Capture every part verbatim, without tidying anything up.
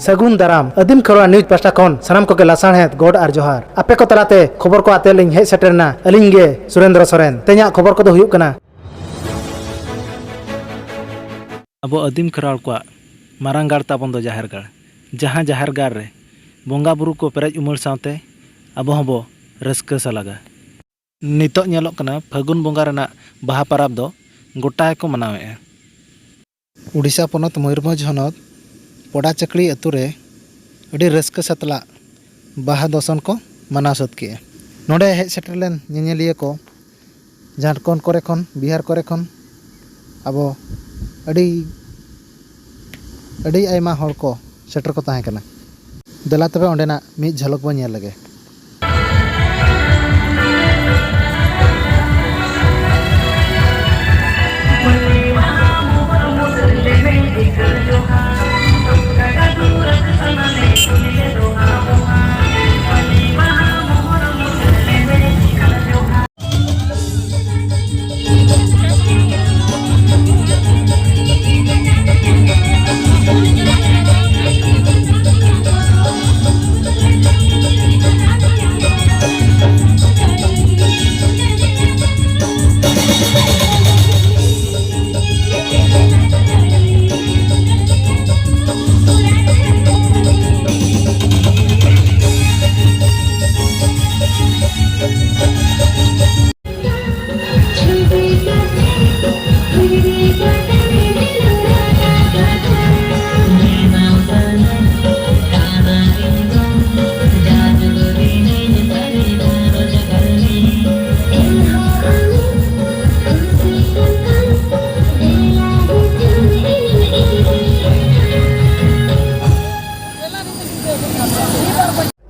ᱥᱟᱹᱜᱩᱱ ᱫᱟᱨᱟᱢ᱾ ᱟᱹᱫᱤᱢ ᱠᱷᱮᱨᱣᱟᱲ ᱱᱤᱭᱩᱡᱽ ᱯᱟᱦᱴᱟ ᱠᱷᱚᱱ ᱥᱟᱱᱟᱢ ᱠᱚᱜᱮ ᱞᱟᱥᱟᱲᱦᱮᱫ ᱜᱚᱰ ᱟᱨ ᱡᱚᱦᱟᱨ᱾ ᱟᱯᱮ ᱠᱚ ᱛᱟᱞᱟᱛᱮ ᱠᱷᱚᱵᱚᱨ ᱠᱚ ᱟᱛᱮ ᱞᱤᱧ ᱦᱮᱡ ᱥᱮᱴᱮᱨ ᱮᱱᱟ ᱟᱹᱞᱤᱧ ᱜᱮ ᱥᱩᱨᱮᱱᱫᱨᱚ ᱥᱚᱨᱮᱱ᱾ ᱛᱮᱦᱮᱧᱟᱜ ᱠᱷᱚᱵᱚᱨ ᱠᱚᱫᱚ ᱦᱩᱭᱩᱜ ᱠᱟᱱᱟ᱾ ᱟᱵᱚ ᱟᱹᱫᱤᱢ ᱠᱷᱮᱨᱣᱟᱲ ᱠᱚᱣᱟᱜ ᱢᱟᱨᱟᱝ ᱜᱟᱲ ᱛᱟᱵᱚᱱ ᱫᱚ ᱡᱟᱦᱮᱨ ᱜᱟᱲ᱾ ᱡᱟᱦᱟᱸ ᱡᱟᱦᱮᱨ ᱜᱟᱲ ᱨᱮ ᱵᱚᱸᱜᱟ ᱵᱩᱨᱩ ᱠᱚ ᱯᱮᱨᱮᱡ ᱩᱢᱟᱹᱲ ᱥᱟᱶᱛᱮ ᱟᱵᱚ ᱦᱚᱸᱵᱚ ᱨᱟᱹᱥᱠᱟᱹ ᱥᱟᱞᱟᱜᱟ᱾ ᱱᱤᱛᱚᱜ ᱧᱮᱞᱚᱜ ᱠᱟᱱᱟ, ᱯᱷᱟᱹᱜᱩᱱ ᱵᱚᱸᱜᱟ ᱨᱮᱱᱟᱜ ᱵᱟᱦᱟ ᱯᱟᱨᱟᱵᱽ ᱫᱚ ᱜᱚᱴᱟ ᱜᱮᱠᱚ ᱢᱟᱱᱟᱣᱮᱫᱼᱟ᱾ ᱩᱰᱤᱥᱟ ᱯᱚᱱᱚᱛ ᱢᱚᱭᱩᱨᱵᱷᱚᱸᱡᱽ ᱦᱚᱱᱚᱛ ᱯᱚᱰᱟᱪᱟᱹᱠᱲᱤ ᱟᱹᱛᱩ ᱨᱮ ᱟᱹᱰᱤ ᱨᱟᱹᱥᱠᱟᱹ ᱥᱟᱛᱞᱟᱜ ᱵᱟᱦᱟ ᱫᱚᱥᱚᱱ ᱠᱚ ᱢᱟᱱᱟᱣ ᱥᱟᱹᱛ ᱠᱮᱜᱼᱟ᱾ ᱱᱚᱰᱮ ᱦᱮᱡ ᱥᱮᱴᱮᱨ ᱞᱮᱱ ᱧᱮᱧᱮᱞᱤᱭᱟᱹ ᱠᱚ ᱡᱷᱟᱲᱠᱷᱚᱸᱰ ᱠᱚᱨᱮ ᱠᱷᱚᱱ, ᱵᱤᱦᱟᱨ ᱠᱚᱨᱮ ᱠᱷᱚᱱ, ᱟᱵᱚ ᱟᱹᱰᱤ, ᱟᱹᱰᱤ ᱟᱭᱢᱟ ᱦᱚᱲ ᱠᱚ ᱥᱮᱴᱮᱨ ᱠᱚ ᱛᱟᱦᱮᱸ ᱠᱟᱱᱟ᱾ ᱫᱮᱞᱟ ᱛᱚᱵᱮ ᱚᱸᱰᱮᱱᱟᱜ ᱢᱤᱫ ᱡᱷᱟᱞᱚᱠ ᱵᱚᱱ ᱧᱮᱞ ᱞᱮᱜᱮ᱾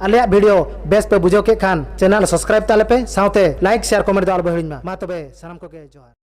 ᱟᱞᱮᱭᱟᱜ ᱵᱷᱤᱰᱤᱭᱳ ᱵᱮᱥ ᱯᱮ ᱵᱩᱡᱷᱟᱹᱣ ᱠᱮᱫ ᱠᱷᱟᱱ, ᱪᱮᱱᱮᱞ ᱥᱟᱵᱥᱠᱨᱟᱭᱤᱵ ᱛᱟᱞᱮ ᱯᱮ, ᱥᱟᱶᱛᱮ ᱞᱟᱭᱤᱠ, ᱥᱮᱭᱟᱨ, ᱠᱚᱢᱮᱱᱴ ᱫᱚ ᱟᱞᱚ ᱯᱮ ᱦᱤᱲᱤᱧ ᱢᱟ᱾ ᱢᱟ ᱛᱚᱵᱮ, ᱥᱟᱱᱟᱢ ᱠᱚᱜᱮ ᱡᱚᱦᱟᱨ᱾